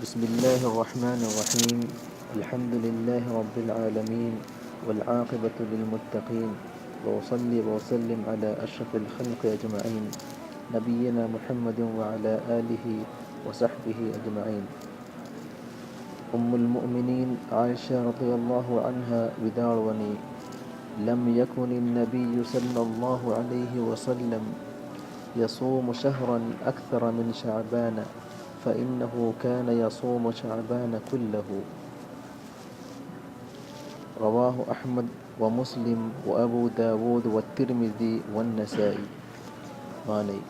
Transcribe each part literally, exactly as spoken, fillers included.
بسم الله الرحمن الرحيم. الحمد لله رب العالمين، والعاقبة للمتقين، وأصلي وأسلم على أشرف الخلق أجمعين، نبينا محمد وعلى آله وصحبه أجمعين. އުއްމުލް މުއުމިނީން ޢާއިޝާ ރަޟިޔަﷲ ޢަންހާ ވިދާޅުވަނީ، لم يكن النبي صلى الله عليه وسلم يصوم شهرا أكثر من شعبان، فإنه كان يصوم شعبان كله. رواه أحمد ومسلم وأبو داود والترمذي والنسائي. މާނައީ،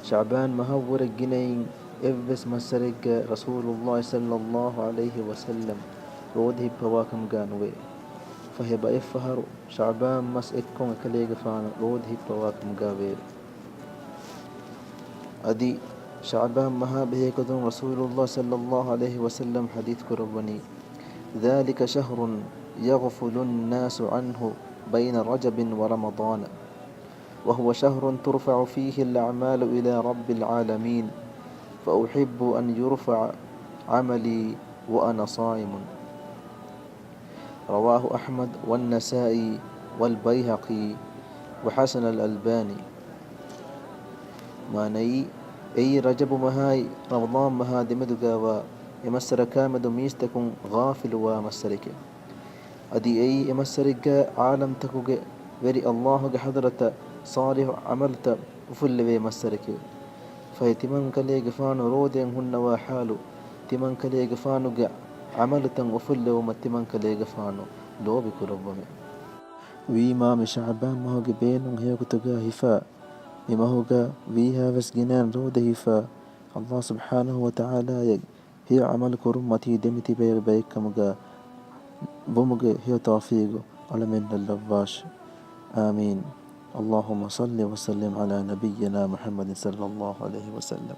ޝަޢުބާން މަހަށްވުރެ ގިނައިން އެއްވެސް މައްސަރެއްގަ ރަސޫލުﷲ ޞައްލަﷲ ޢަލައިހި ވަސައްލަމް ރޯދަ ހިއްޕަވާކަމުގަ ނުވޭ. ފަހެ ބައެއްފަހަރު ޝަޢުބާން މަސް އެއްކޮށް އެކަލޭގެފާނު ރޯދަ ހިއްޕަވާކަމުގަ ވެއެވެ. އަދި ޝަޢުބާން މަހާ ބެހޭގޮތުން ރަސޫލުﷲ ޞައްލަﷲ ޢަލައިހި ވަސައްލަމް ޙަދީޘް ކުރައްވަނީ، ذلك شهر يغفل الناس عنه بين رجب ورمضان، وهو شهر ترفع فيه الأعمال إلى رب العالمين، فأحب أن يرفع عملي وأنا صائم. رواه أحمد والنسائي والبيهقي وحسن الألباني. މާނައީ، އެއީ ރަޖަބު މަހާއި ރަމަޟާން މަހާ ދެމެދުގައިވާ އެ މައްސަރަކާމެދު މީސްތަކުން ޣާފިލުވާ މައްސަރެކެވެ. އަދި އެއީ އެ މައްސަރެއްގަ ޢާލަމްތަކުގެ ވެރި ﷲގެ ޙަޟްރަތަށް ޞާލިޙު ޢަމަލުތައް އުފުއްލެވޭ މައްސަރެކެވެ. ފަހެ ތިމަންކަލޭގެފާނު ރޯދައިން ހުންނަވާ ޙާލު، ތިމަންކަލޭގެފާނުގެ ޢަމަލުތައް އުފުއްލެވުމަށް ތިމަންކަލޭގެފާނު ލޯބި ކުރައްވަމެވެ. ވީމާ މި ޝަޢުބާން މަހުގެ ބޭނުން ހެޔޮގޮތުގަ ހިފާ، މި މަހުގަ ވީހާވެސް ގިނައިން ރޯދަ ހިފާ، ﷲ ސުބްޙާނަހޫ ވަތަޢާލާއަށް ހެޔޮ ޢަމަލު ކުރުން މަތީ ދެމިތިބޭ ބައެއްކަމުގަ ވުމުގެ ހެޔޮ ތައުފީގު އަޅަމެންނަށް ލައްވާށި. އާމީން. اللهم صل وسلم على نبينا محمد صلى الله عليه وسلم.